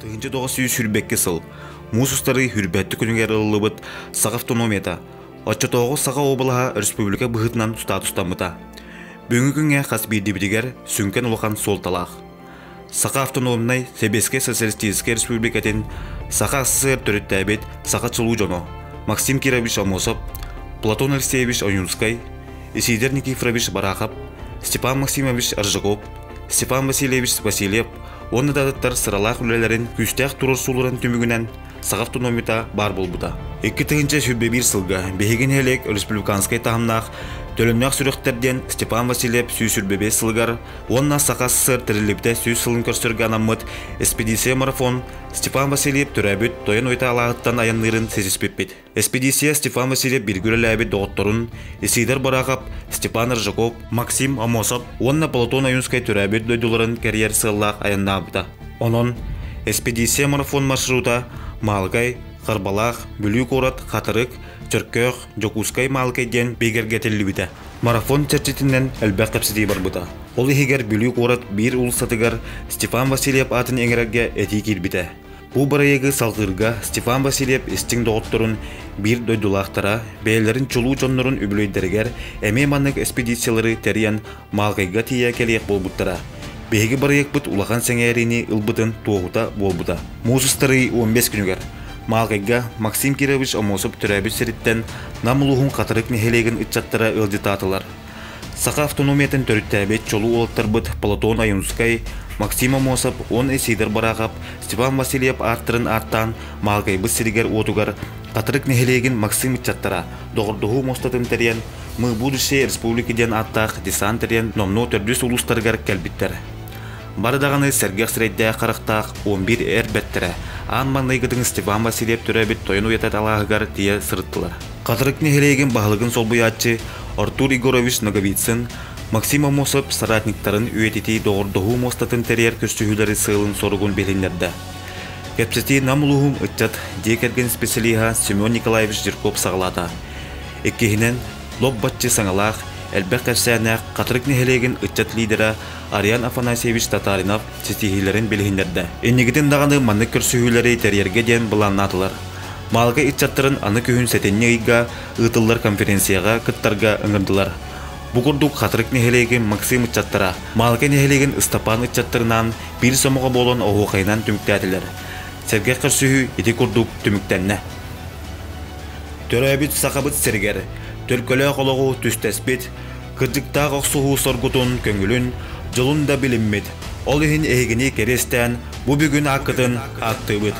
1922 сыл муус устары Хүрбэттэ күнүгэр ылыллыбыт Саха автономията оччотооҕу Саха уобалаһа республика быһыытынан статустаммыта. Бүгүҥҥү күҥҥэ хас биирдиибитигэр сүҥкэн улахан суолталаах. Саха автономнай Сэбиэскэй Социалистическай Республикатын Саха СССР төрүттээбит саха чулуу дьоно Максим Кирович Аммосов, Платон Алексеевич Ойуунскай, Исидор Никифорович Барахов, Степан Максимович Аржаков, Степан Васильевич Васильев уонна да атыттар сыралаах үлэлэрин күүстээх туруорсууларын түмүгүнэн саха автономията баар буолбута. 2021 сылга биһиги нэһилиэк республиканскай таһымнаах Төлөннөөх сүрэхтэр диэн Степан Васильев 125 сылыгар уонна Саха СССР тэриллибитэ 100 сылын көрсөргө анаммыт эспедиция марафон Степан Васильев төрөөбүт Тойон Уйтаалааҕыттан айанныырын ситиспиппит. Эспедиция Степан Васильев бииргэ үлэлээбит доҕотторун Исидор Барахов, Степан Рыжаков, Максим Аммосов уонна Платон Ойуунскай төрөөбүт дойдуларын кэрийэр сыаллаах айаннаабыта. Онон эспедиция марафон маршрута Маалыкай, Харбалаах, Бүлүү куорат, Хатырык, Чөркөөх, Дьокуускай Маалыкай диэн бигэргэтиллибитэ. Марафон чэрчитинэн элбэх кэпсэтии барбыта. Ол иһигэр Бүлүү куорат биир уулуссатыгар Степан Васильев аатын иҥэрэргэ этии киирбитэ. Бу бырайыагы салҕыырга Степан Васильев истиҥ доҕотторун биир дойдулаахтара бэйэлэрин чулуу дьоннорун үбүлүөйдэригэр эмиэ маннык экспедициялары тэрийэн Маалыкайга тиийэ кэлиэх буолбуттара. Биһиги бырайыакпыт улахан сэҥээриини ылбытын туоһута буолбута. Муус устарыы 15 күнүгэр Маалыкайга Максим Кирович Аммосов төрөөбүт сириттэн Нам улууһун Хатырык нэһилиэгин ыччаттара ыалдьытаатылар. Саха автономиятын төрүттээбит чулуу уолаттарбыт Платон Ойуунскай, Максим Аммосов уонна Исидор Барахов Степан Васильев ааттарын ааттаан Маалыкайбыт сиригэр-уотугар Хатырык нэһилиэгин Максим ыччаттара доҕордоһуу муостатын тэрийэн «Мы будущее республики» диэн ааттаах десант тэрийэн номнуо төрдүс улуустарыгар кэлбиттэр. Бары даҕаны сэргэх сирэйдээх-харахтаах 11 эр бэртэрэ аан маҥнайгытын Степан Васильев төрөөбүт Тойон Уйата алааһыгар тиийэ сырыттылар. Хатырык нэһилиэгин баһылыгын солбуйааччы Артур Егорович Ноговицын Максим Аммосов соратниктарын үйэтитии доҕордоһуу муостатын тэрийэр көрсүһүүлэри сыалын-соругун билиһиннэрдэ. Кэпсэтии Нам улууһун ыччат дьиэ кэргэн специалиһа Семен Николаевич Жирков саҕалаата. Иккиһинэн, лоп-баччы саҥалаах, элбэх кэпсээннээх Хатырык нэһилиэгин ыччат лидера Ариан Афанасьевич Татаринов ситиһиилэрин билиһиннэрдэ. Инникитин даҕаны маннык көрсүһүүлэри тэрийэргэ диэн былааннаатылар. Маалыкай ыччаттарын аны күһүн сэтинньи ыйга ыытыллар конференцияҕа кыттарга ыҥырдылар. Бу курдук Хатырык нэһилиэгин Максим ыччаттара Маалыкай нэһилиэгин Ыстапаан ыччаттарынаан биир сомоҕо буолан оһуохайынан түмүктээтилэр. Сэргэх көрсүһүү ити курдук түмүктэннэ. Төрөөбүт Сахабыт сиригэр төлкөлөөх олоҕу түстэспит, кырдьыктаах охсуһуу соргутун көҥүлүн, дьолун да билиммит, ол иһин эһигини кэриэстээн бу бүгүн ааккытын ааттыыбыт.